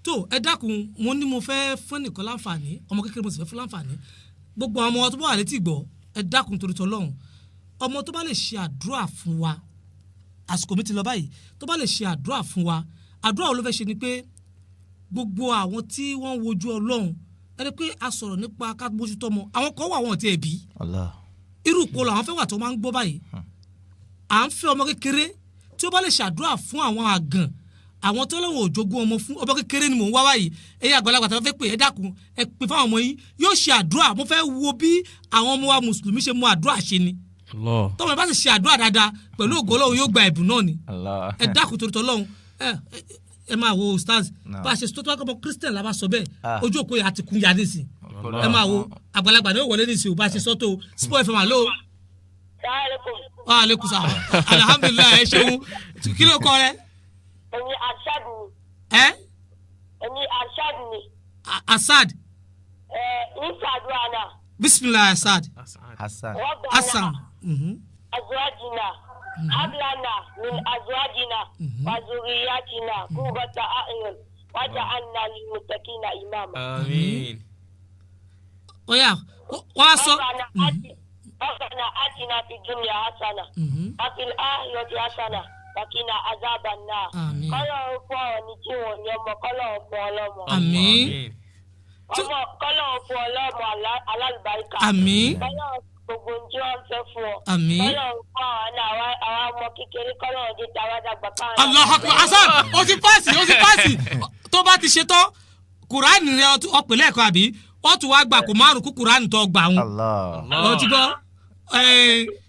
Tó ẹ dákun, mo ní mo fẹ́ fún nìkan láǹfààní, ọmọ kékeré mo sì fẹ́ fún láǹfààní. Gbogbo àwọn ọmọ tó bá wà létí gbọ́, ẹ dákun torí tọlọ́run, ọmọ tó bá lè ṣe àdúrà fún wa, àsìkò mi ti lọ báyìí, tó bá lè ṣe àdúrà fún wa, àdúrà wo ló fẹ́ ṣe ni pé gbogbo àwọn tí wọ́n ń wojú Ọlọ́run, ẹni pé a sọ̀rọ̀ nípa ká mójútó ọmọ, àwọn kan wà wọn ti ẹ̀ bí Allah. Irú ipò làwọn fẹ́ wà tó máa ń gbọ́ báyìí. À ń fẹ́ ọmọ kékeré tí ó bá lè ṣàdúrà fún àwọn àgàn, àwọn tó lọ́wọ́ òjogún ọmọ fún ọmọ kékeré ni mò ń wá báyìí. Ẹ̀yin àgbàlagbà tó fẹ́ pè é, dákun, ẹ pè fáwọn ọmọ yín, yóò ṣe àdúrà. Mo fẹ́ wo bí àwọn ọmọ wa mùsùlùmí ṣe mú àdúrà ṣe ni. Allah. Tọ́mọ ẹ bá sì ṣe àdúrà dáadáa, pẹ̀lú ògo Ọlọ́run, yóò gba ẹ̀bùn náà ni. Allah. Ẹ dákun torí tọlọ́run, ẹ ẹ máa wo stars No. bá a ṣe tó tó bá kọ́ ọmọ Christian la bá sọ bẹ́ẹ̀, Ah. ojú òkú yẹn àti kun ya nísìn. Ẹ máa wo àgbàlagbà ní ó wọlé nísìn o, bá a ṣe sọ́tò Sport FM àlọ́. Salaamaleykum. Wa aleykum salaam, alhamdulilayi, ẹ ṣeun. Kí ló kọ rẹ? Èmi Arshad ni. Ẹ? Èmi Arshad ni. Asad. Ẹ ń ṣàdúrà náà. Bisimilahi, Asad. Hassan. Rabbana Hasan. Azwajina hab lana min azwajina wa zurriyatina qurrata a'yun waj'alna lil muttaqina imama. Àmín. Ọ̀yà wọ́n á sọ. ربنا آتنا في الدنيا حسنة وفي الآخرة حسنة وقنا عذاب النار. Àmín. Kọ́lọ́run fún ọ ní tí wọ́n ní ọmọ, kọ́lọ́run fún ọ lọ́mọ. Àmín. Ọmọ, kọ́lọ́run fún ọ lọ́mọ alálùbáríkà. Àmín. Kọ́lọ́run gbogbo ohun tí wọ́n fẹ́ fún ọ. Àmín. Kọ́lọ́run fún àwọn náà, àwa ọmọ kékeré, kọ́lọ́run dé tàwa dàgbà káwọn náà. Allahu Akbar, Hasan, o ti paasi, o ti paasi. Tó bá ti ṣe tán, kùránì rẹ ọpẹ lẹ́ẹ̀kan, àbí ó tún wá gbà kó márùn kú kùránì tó gbà wọn. Allah. Ọ ti gbọ́ ẹ,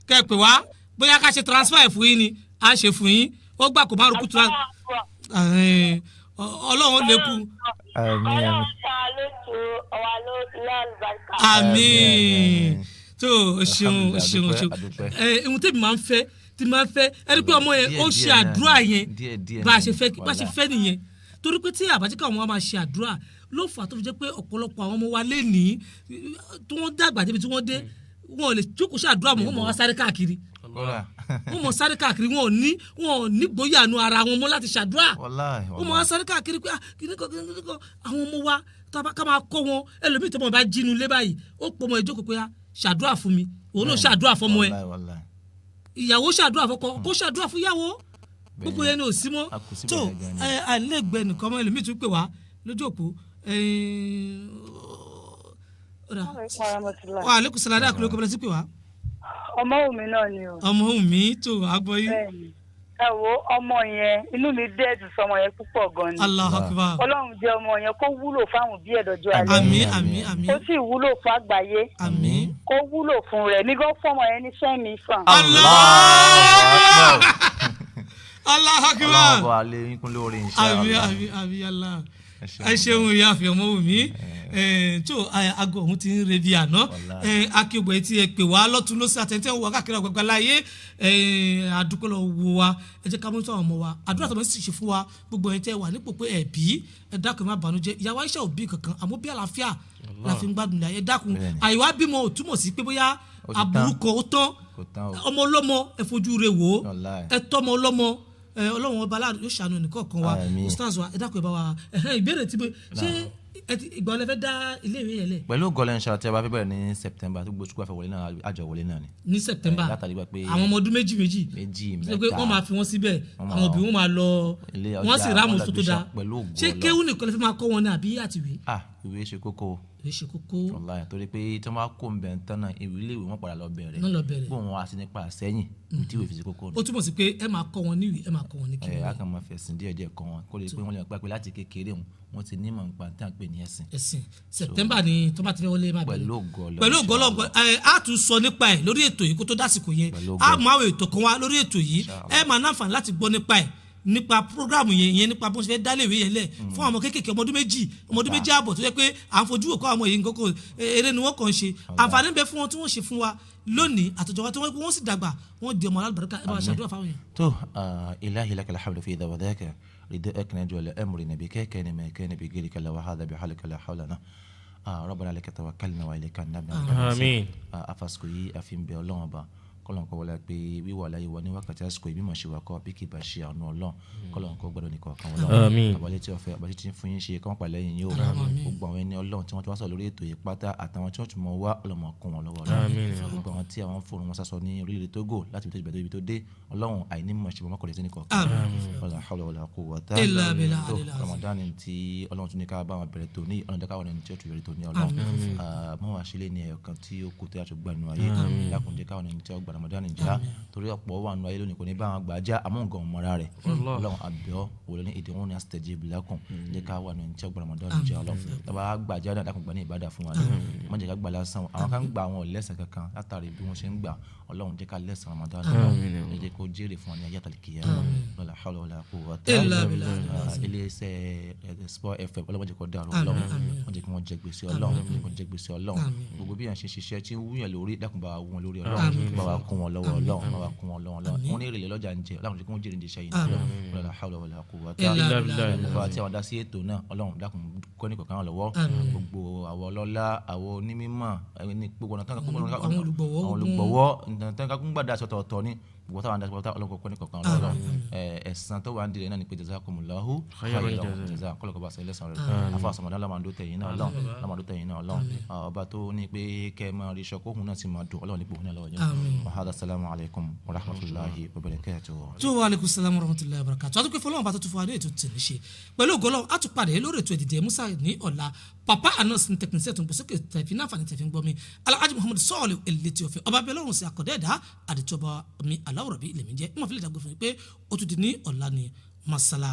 kẹ́ ẹ pè wá, bóyá ká ṣe transfer fún yín ni a ṣe fún yín. Ó gbà kó márùn kú transfer. Ọlọ́run lè kú. Àmín, àmín. Ọlọ́run fún wa lóṣù wa ló lálùbáríkà. Àmín. Tó o ṣeun, o ṣeun, o ṣeun. Adúpẹ́, adúpẹ́. Ẹ ohun tẹ́mi máa ń fẹ́, tí máa ń fẹ́, ẹni pé ọmọ yẹn Díẹ̀, ó ṣe díẹ̀ náà àdúrà ni. yẹn. Díẹ̀, díẹ̀ Bá a náà ṣe ni. fẹ́, bá a ṣe Wàhálà. fẹ́ nìyẹn, torí pé tí àbájíkà wọn máa ṣe àdúrà ló fà á tó fi jẹ́ pé ọ̀pọ̀lọpọ̀ àwọn ọmọ wa lè ní tí wọ́n dàgbà débi tí wọ́n dé, wọn ò lè jókòó ṣe àdúrà mọ́, wọ́n mọ̀ wá sáré káàkiri. Kódà. Wọ́n mọ̀ sáré káàkiri, wọn ò ní gbóyànú ara wọn mọ́ láti ṣàdúrà. Wàláhì. Wọ́n mọ̀ wá sáré káàkiri pé ah, kíní kan, kíní kan. Àwọn ọmọ wa tá a bá- ká máa kọ́ wọn. Ẹlòmíì tó mọ̀ bá jínú lé báyìí, ó pọ̀ mọ́ ìjókòó pé ah, ṣàdúrà fún mi, òun náà ṣàdúrà fọmọ ẹ. Wàláhì, wàláhì. Ìyàwó ṣàdúrà fọ́kọ, kó ṣàdúrà fún ìyàwó. Gbogbo yẹn ni ò sí mọ́. A kò síbẹ̀ Tó yẹn gan ni. ẹ àìlègbè nìkan mọ́, ẹlòmíì tún pè wá lójú òpó. Ẹ ọ̀dà wa aleykum salaam, adé àkùrẹ́ kọ́bẹ̀rẹ̀ sí pè wá. Ọmọ òmí náà ni o. Ọmọ mi tó àgbọ̀ yìí. Bẹ́ẹ̀ni, ẹ wo ọmọ yẹn, inú mi dẹ́ ti sọmọ yẹn púpọ̀ gan ni. Allahu Akbar. Ọlọ́run jẹ́ ọmọ yẹn kó wúlò fáwọn òbí ẹ̀ dọjọ́ alẹ́. Àmín, àmín, àmín. Kó sì wúlò fún àgbáyé. Àmín. Kó wúlò fún rẹ̀ ní kó fọmọ yẹn ní sẹ́mi fún. Allah Allahu Akbar. Ọlọ́run bá lé yín kún lórí, insha Àmín. Allah. Àmín, àmín, Allah. Ẹ ṣeun. Ẹ ṣeun, ìyá àfihàn ọmọ mi tó aago ọ̀hún ti ń rebi àná. Wàláhì. Akéwì tí ẹ pè wá lọ́tún lọ́sí, àtẹ̀tẹ̀ wà káàkiri àgbàgbà láyé, àdúpẹ́ lọ wo wa. Ẹ jẹ́ ká mójútó àwọn ọmọ wa. Àdúrà tó máa ń sì ṣe fún wa, gbogbo ẹ̀ tẹ́ wà nípò pé ẹ̀ bí, ẹ dákun, ẹ má bànújẹ́. Ìyàwó Aisha ò bí kankan, àmọ́ bí àlàáfíà la fi ń gbádùn láyé. Ẹ dákun, àìwá bímọ ò túmọ̀ sí pé bóyá Ó ti tán. aburú kan ó tán. Kò tán o. Ọmọ ọlọ́mọ, ẹ fojú rẹ̀ wò ó. Wàláhì. Ẹ tọ́mọ ọlọ́mọ ẹ. Ọlọ́run ọba aláàánú yóò ṣàánú ẹnìkọ̀ọ̀kan wa. Àmín. Ustaz wa, ẹ dákun, ẹ bá wa ẹhẹ́n, ìbéèrè tí mo ṣé ẹ ti ìgbà ọlẹ́fẹ́ dá ilé ìwé yẹn lẹ̀? Pẹ̀lú gọlẹ́ insha Allah, tí a bá fẹ́ bẹ̀rẹ̀ ní September, tó gbósùkú àfẹ́ wọlé náà, àjọ wọlé náà ni. Ní September? Ẹ, látàrí pé Àwọn ọmọ ọdún méjì méjì? Méjì, Ṣé pé mẹ́ta. wọ́n máa fi wọ́n síbẹ̀? Wọ́n máa Àwọn òbí wọn máa lọ ilé wọ́n sì ọjà, ráàmù wọ́n lọ tó bí dáa. iṣẹ́ pẹ̀lú ògo Ṣé Ọlọ́run. kéwù nìkan lè fi máa kọ́ wọn ní àbí àtìwé? Ah, ìwé ṣe kókó o. Ìwé ṣe kókó. Wàláhì, torí pé tí wọ́n bá kó ń bẹ̀ ń tán náà, ìwé ilé ìwé wọn padà lọ bẹ̀rẹ̀. Náà lọ bẹ̀rẹ̀. Bó wọn wá sí nípa sẹ́yìn tí ìwé fi ṣe kókó nù. Ó túmọ̀ sí pé ẹ máa kọ́ wọn níwèé, ẹ máa kọ́ wọn ní Ẹ kéwù. á kàn máa fẹ̀sìn díẹ̀ díẹ̀ kọ́ wọn, kó lè pé wọ́n lè pẹ́ pé láti kékeré wọn, wọ́n ti nímọ̀ nípa tí à ń pè ní ẹ̀sìn. Ẹ̀sìn. September ni tó bá ti fẹ́ wọlé máa bẹ̀rẹ̀. Pẹ̀lú ògo Ọlọ́run, Pẹ̀lú ògo Ọlọ́run. insha Ẹ á tún sọ nípa ẹ̀ lórí ètò yìí kó tó dásìkò yẹn. Pẹ̀lú ògo. Á mú àwọn ètò kan wá lórí ètò yìí. Insha Ẹ máa náǹfààní láti gbọ́ nípa ẹ̀, nípa programme yẹn, ìyẹn nípa bó ṣe fẹ́ dálé ìwé yẹn lẹ̀ fún àwọn ọmọ kéékèèké, ọmọ ọdún 2, ọmọ ọdún 2.5, tó jẹ́ pé à ń fojú òkú àwọn yìí nǹkan kò eré ni wọ́n kàn ń ṣe. Àǹfààní ń bẹ fún wọn tí wọ́n ṣe fún wa lónìí àtọ̀jọ́ wa tí wọ́n sì dàgbà, wọ́n di ọmọ alábàárìkà. Ẹ bá wa ṣàdúrà fáwọn yẹn. تو إلهي لك الحمد في ذا وذاك، رداءك نجوى لأمر نبيك، كان ما كان بغيرك لا وهذا بحالك لا حول لنا. ربنا لك توكلنا وإليك أنبنا. Àmín. Afasiko yìí, àfi ń bẹ Ọlọ́run Ọba. Kọ́lọ́n kọ́ wọlé pé wíwà láyé wa ní wákàtí àsìkò ìbímọ ṣe wà kọ́ bí kì í bá ṣe àánú Ọlọ́run. Kọ́lọ́n kọ́ gbọ́dọ̀ nìkan kan Ọlọ́run. Àmín. Àbálẹ̀ tí ọ̀fẹ́ àbálẹ̀ tí ń fún yín ṣe kọ́ pàlẹ́ yín yóò. Gbogbo àwọn ẹni Ọlọ́run tí wọ́n ti wá sọ lórí ètò yìí pátá àtàwọn tí wọ́n tún mọ wá ọlọ́mọ kún wọn lọ́wọ́ Ọlọ́run. Gbogbo àwọn tí àwọn fòrùn wọn sásọ ní orílẹ̀ Togo láti ibi tó ìbẹ̀dẹ̀ ibi tó dé Ọlọ́run àìní mọ̀ ṣe mọ́kànlẹ̀ sí nìkan. Wala hawla wala quwwata Illa billahi tó alil azim. Ramadan tí Ọlọ́run tún ní ká bá wọn bẹ̀rẹ̀ tòní Ọlọ́run jẹ́ ká wọn ẹni tí ó tún yọrí tòní Ọlọ́run. Mọ́ wàá sílé ní ẹ̀yọ̀kan tí ó kù tó yàtọ̀ gbà nù ayé lákùn jẹ́ káwọn ẹni tí ó gbà Ramadan já torí ọ̀pọ̀ wà nù ayé lónìí kò ní bá wọn gbà já àmọ́ nǹkan ọmọra rẹ̀ Ọlọ́run àbẹ̀ọ́ wòlé ní ìdí wọn ní astajib lakum jẹ́ ká wà nù ẹni tí ó gbà Ramadan já Ọlọ́run tọ́ba gbà já náà dákun gbà ní ìbádà fún wa ní má jẹ́ ká gbà lásán àwọn kan gbà àwọn ọ̀lẹ́sẹ̀ kankan látàrí bí wọ́n ṣe ń gbà Ọlọ́run jẹ́ ká lẹ́sàn Ramadan Ọlọ́run jẹ́ kó jèrè fún wa ní ayé àtàlùkìyà wala hawla wala quwwata Illa billahi. iléeṣẹ́ Sport FM Ọlọ́run jẹ́ kó dàrú Ọlọ́run wọ́n jẹ́ kí wọ́n jẹ gbèsè Ọlọ́run jẹ́ kí wọ́n jẹ gbèsè Ọlọ́run gbogbo bí yàn ṣe ṣiṣẹ́ tí ń wúyàn lórí dákun bá wa wú wọn lórí Ọlọ́run bá wa kún wọn lọ́wọ́ Ọlọ́run bá wa kún wọn lọ́wọ́ Ọlọ́run wọn ní èrè lọ́jà ń jẹ Ọlọ́run jẹ́ kí wọ́n jèrè ń jẹṣẹ́ yìí wala hawla wala quwwata Illa billahi. gbogbo àti àwọn dá sí ètò náà Ọlọ́run dákun kọ́ ní kọ̀ọ̀kan lọ́wọ́ gbogbo àwọn ọlọ́lá àwọn onímọ̀ ẹni gbogbo ọ̀nà tán Àwọn olùgbọ̀wọ́, àwọn olùgbọ̀wọ́ tán kakún gbàdá sọ̀tọ̀ọ̀tọ̀ ni gbogbo táwọn adásọ̀tọ̀ Ọlọ́run kọ́ ní kọ̀ọ̀kan lọ́wọ́ ẹ̀san tó wà ń dirẹ̀ náà ni pé jazakumullahu khairan jaza kọ́lọ́kọ́ bá sọ ẹlẹ́sàn rẹ̀ afa sọmọdé ọlọ́mọdé tẹ̀yìn náà Ọlọ́run ọlọ́mọdé tẹ̀yìn náà Ọlọ́run ọba tó ní pé kẹ́ ẹ máa rí iṣọ́ kóhun náà sì máa dùn Ọlọ́run nípò náà lọ́wọ́ yẹn wa hadha salamu alaykum wa rahmatulahi wa barakatuh. Tó wa aleykum salaam wa rahmatulahi wa barakatuh. Àtúnkẹ́ fọlọ́run bá tó tún fún wa ní ètò tìǹbù ṣe pẹ̀lú ògo Ọlọ́run a tún pàdé lórí ètò ìdìdẹ Musa ní ọ̀la. Papa Anas ní tẹkinisẹ́ tó ń gbèsè tẹ̀fín náà fani tẹ̀fín gbọ́ mi Alhaji Muhammad sọ́ọ̀lì elétí ọ̀fẹ́ ọba abẹ́ lọ́rùn sí akọ̀dẹ́ ẹ̀dá àdìtọ́ba mi aláwòrán bí lèmi jẹ́ ìmọ̀ fílẹ̀ dàgbé fún mi pé ó tún di ní ọ̀la ni masala.